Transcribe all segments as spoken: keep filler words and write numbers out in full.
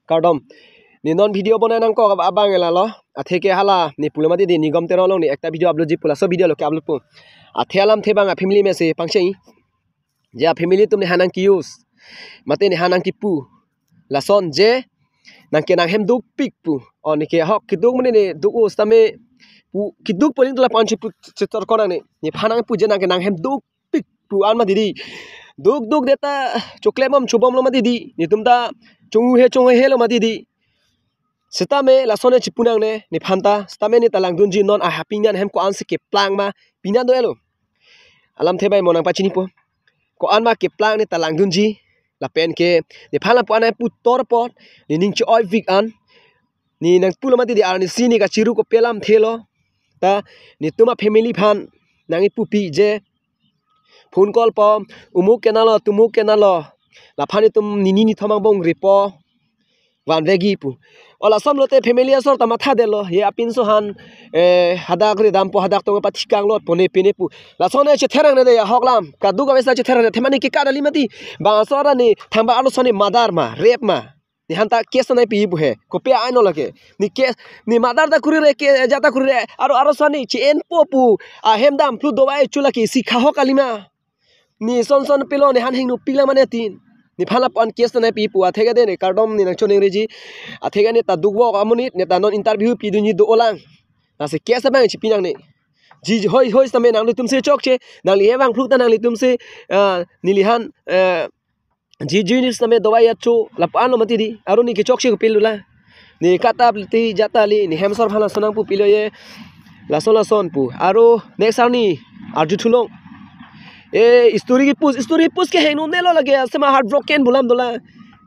kardom. Ne non video bonai nangkok abang ke lalo. Atheke hala ne pulo mati di, Nigom Teron along ne ekta video upload ji pu, laso video lo ke-upload po. Athe alamthe abang a family mesi pangcheng. Je a family atum nephan nangke-use, mate nephan nangkepu, lason je nangke nanghem dukpik pu. O neke ahok keduk mene ne duk-o sitame pu, keduk poling tula pan chipu chitor konang ne. Nephan nangpu je nangke nanghem dukpik pu an mati di. Duk duk deta choklem bom chubom lo mati di. Netum ta chungu he chungu he lo mati di. Sitame lason ne chipunang ne nephan ta, sitame ne ta langdunji non ahaping an hem ko-ansi keplang ma pina do-elo. Alamthe abang mo nangpachinipo. Ko-an ma keplang ne ta langdunji. Lapen ke nephan lapu-an nangpu tor apot ne ning che-oivik an. Ne nangpulo mati di, arnisi ne kachiru kopi alamthe lo. Ta netum a family aphan nangkepupi je phone call po, umuk ke nalo, tumuk ke nalo. Laphan itum nini nithom angbong ripo. Vanvegi pu. O lason lote family asor ta mathadetlo. Ye apinso aphan, eh, hadak ridampo, hadak tong pathikang lot pone pine pu. Lason ne chetherang ne de ahok lam. Kaduk avesa chetherang ne, athema ne kekadali mati. Bang asor ne thangba arloso ne murder ma, rape ma. Nephan ta case nangpi pu he. Kopi a-ain lo lake. Ne case, ne murder ta kurire, ke ja ta kurire. Aro arloso ne che-enpo pu. Ahem dam phlu dovai chu lake, isi kha ahok kali ma. Ne son son pilo, nephan hingno pila mane tin. Nephan lapu-an case nangpi pu, atheke de ne kardom ne nangchoningri ji. Atheke ne ta dukvok amonit, ne ta non interview pidunji do-olang. Lasi case abang chipinang ne. Ji hoi hoi sitame nanglitum si chokche, nangli evang phluk ta nanglitum si, ah, neli aphan, eh, ji ji ni sitame dovai achu lapu-an lo mati di. Aro ne kechokche kopilo la. Ne katap ti jatali, ne hem asor aphan lason nangpupilo ye. Lason lason pu. Aro next arni arju thulong. E story kepost, story kepost ke hingno nelo lake, asema heartbroken bulam dola.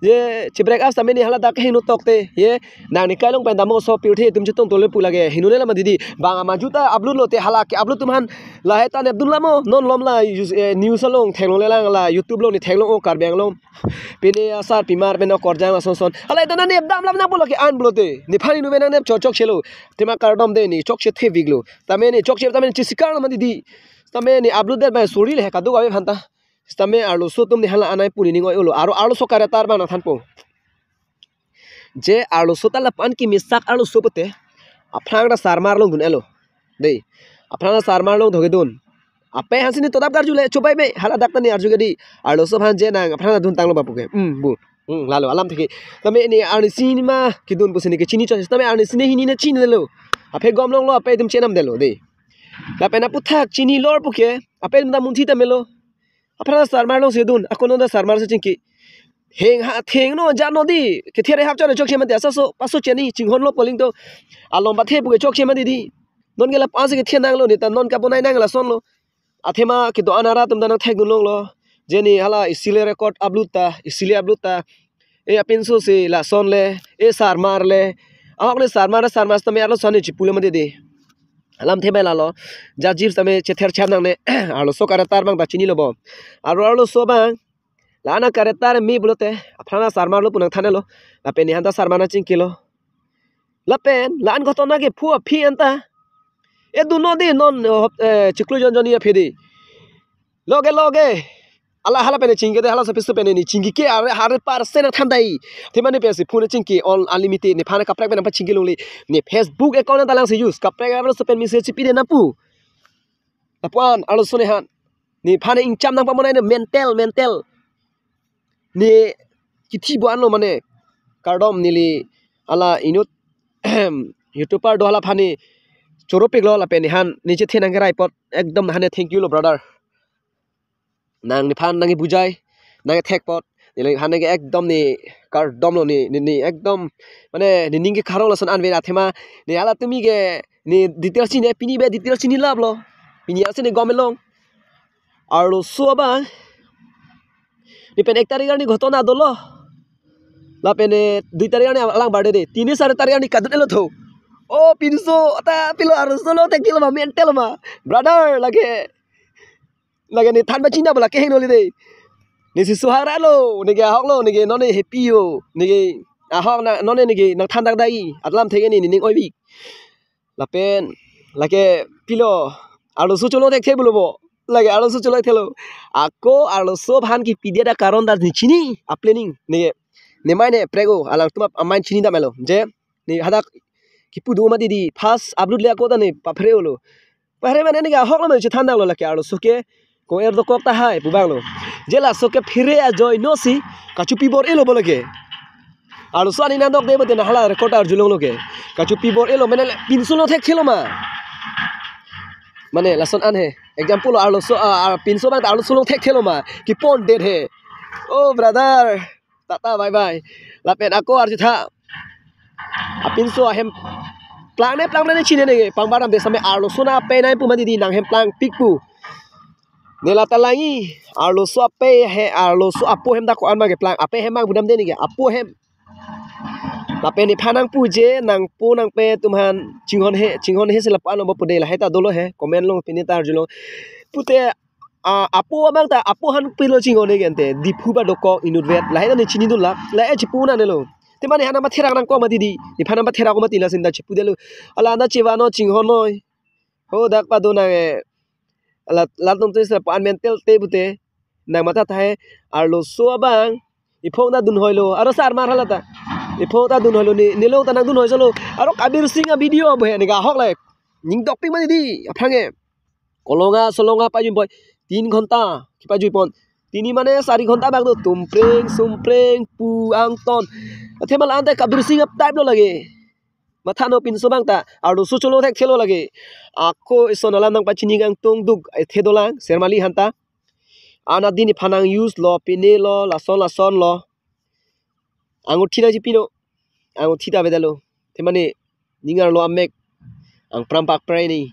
Je che-break up sitame ne hala dak hingno tokte. Ye nang ne kailong pen damo so pirthe itum chetong tole pu lake. Hingno nelo mati di. Bang amaju ta upload lote hala ke-upload atum aphan lahai ta nepdun lamo. Non lom la news, eh, news along theklongle lang la YouTube along ne theklong o Karbi Anglong. Pine asarpimar pen okorjang lason son. Hala ita nang nepdam lam nangpo lake an pulote. Nephan inut pen nangnep chokchelo. Athema kardom de ne chokchetheviklo. Tame ne chokche tame ne chesikar lo mati di. Tame ne upload det bai sorry le kaduk ave aphan ta. Tame arloso atum ne hala anai pu ne ning oi-olo. Aro arloso character abang nangthanpo. Je arloso ta lapu-an kemisak arloso pute. Aphrang ta sarmar longdun-elo. Dei. Aphrang ta sarmar longdun-edun. Ape aphansi ne todap karjule, chubai be, hala dak ta ne arju ke di. Arloso aphan je nang, aphrang ta duntanglo bapu ke. Hmm, bu. Hmm, lalo, alamthe ke. Tame ne arnisi ma kedun pusi ne kechini chon. Tame arnisi ne hini ne chinilo. Ape gom longlo, ape itum chenamdetlo, dei. Lapen aputhak chinilor pu ke, ape itum ta munthi ta melo. Aphrang ta sarmar longsi dun, ako non ta sarmar si chingki. Heng ha, thengno, jano di, kethe rehap chon chokche mati asaso, paso cheni, chinghonlo poling to. Along pathe pu ke chokche mati di. Non ke lapu-ansi kethe nanglo, ne ta non kabonai nang lasonlo. Athema kedo-an arat atum ta nangthekdun longlo. Je ne hala isi le record upload ta, isi le upload ta. E apinso si lason le, e sarmar le. Ahok le sarmar, sarmar sitame arloso ne chipulo mati di. Alamthe bai lalo. Jajip sitame chether cham nangne. Arloso character abang ta chinilo bo. Aro arloso abang. La-an a-character me pulote. Aphrang ta sarmar lo pu nangthanlo. Lapen nephan ta sarmar nangchingkilo. Lapen, la-an ghotona kephu aphi anta. E duno di non, eh, chiklo jon jonni aphi di. Loge loge. Ala hala pen chingki de hala sopi sopi ne chingki ke are hundred percent nangthandai. Themani pensi phone chingki all unlimited nephan kaprek pen nangpachingki longle. Ne Facebook account ta langsi use. Kaprek arloso pen message chipi de nangpu. Lapu-an arloso nephan. Nephan ingcham nangpamonai ne mental, mental. Ne kithi bo anlo mane. Kardom neli hala inut YouTuber do hala aphan ne choropiklo lapen nephan ne chethe nangkerai apot ekdom nephan ne thank you lo brother. Nang nephan nangkebujai, nangkethek apot. Neli nephan ne ke ekdom ne kardom lo ne, ne, ne ekdom mane ne ning ke karong lason anve athema ne hala tumi ke ne details chini, pini be details chini laplo. Pini arsi ne gom elong. Arloso abang. Ne pen ek tarik arni ghotona dolo. Lapen ne dui tarik arni alang birthday de. Tini sari tarik arni kadun-elo tho. O pinso ta pilo arloso lo thekthelo ma mental ma. Brother lake. Lake ne than ba china bala kehingno le de. Ne si suhara lo, ne ke ahok lo, ne ke non ne happy yo. Ne ke ahok na non ne ke nangthan dak dai. Alamthe ke ne ne ning oivik. Lapen, lake pilo, arloso cholo thekthe pulo bo. Lake arloso cholo thekthelo. Ako arloso aphan kipi dia da karon ta ne chini, a-planning. Ne ke, Ne mai ne prek o, alangtum ap-, amai chini damlo. Je, ne hadak kipu do mati di, first upload le ako ta ne paphere olo. Paphere mane ne ke ahok lo mane chethan damlo lake arloso ke. Ko-er dokok tahai pu abang lo. Je laso ke phere ajoine si kachopi bor-elo bo lake. Arloso ani nangdok de bote na hala record arjulong lo ke. Kachopi bor-elo mane le pinso along thekthelo ma. Mane lason an he. Example arloso, ah, ah, pinso abang ta arloso along thekthelo ma. Kepon det he. Oh brother. Tata bye bye. Lapen ako arjutha. Apinso ahem plang ne plang ne chine ne pangbar am de same arloso na ape nai pu mati di nang hem plang pik pu. Ne la ta langji arloso ape he arloso apo hem dak ko-an ma keplang ape hem abang pu dam de ne ke apo hem. Lapen nephan nangpu je nangpo nangpe atum aphan chinghon he chinghon he si lapu-an lo bo pu de lahai ta dolo he comment along pine ta arjulong. Pute, ah, apo abang ta apo aphan pilo chinghon he gente Diphu ba dokok inutvet lahai ta ne chinidun la la e chipu na ne lo. Te mane hana matherak nangkok mati di nephan nangpatherak ko mati la sin ta chipu detlo. Ala anta chevan non chinghon noi. Ho dak pado nang e. Ala latum te sa pan mental te pute. Nang matha tahai arloso abang. Iphong ta dunhoilo. Aro sar mar hala ta. Iphong ta dunhoilo ne, nelong ta nangdunhoi solo. Aro Kabir Singh a video bo he ne ke ahok le. Ning dok pik mati di. Aphange. Kolonga, solonga pajui pon. Tin ghonta. Kepajui pon. Tini mane sari ghonta bak do. Tumpreng, sumpreng, pu, angton. Athe mal ante Kabir Singh a type lo lake. Matha non pinso abang ta. Arloso cholong thekthelo lake. Ako ison alam nangpachini kangtung duk. Ethe dolang. Sermali hanta. Ana din iphan nang use lo, pine lo, lason lason lo. Anguthi nang chipi non. Anguthi ta avedetlo. Te mane, ning arlo amek. Angpram pak prai ni.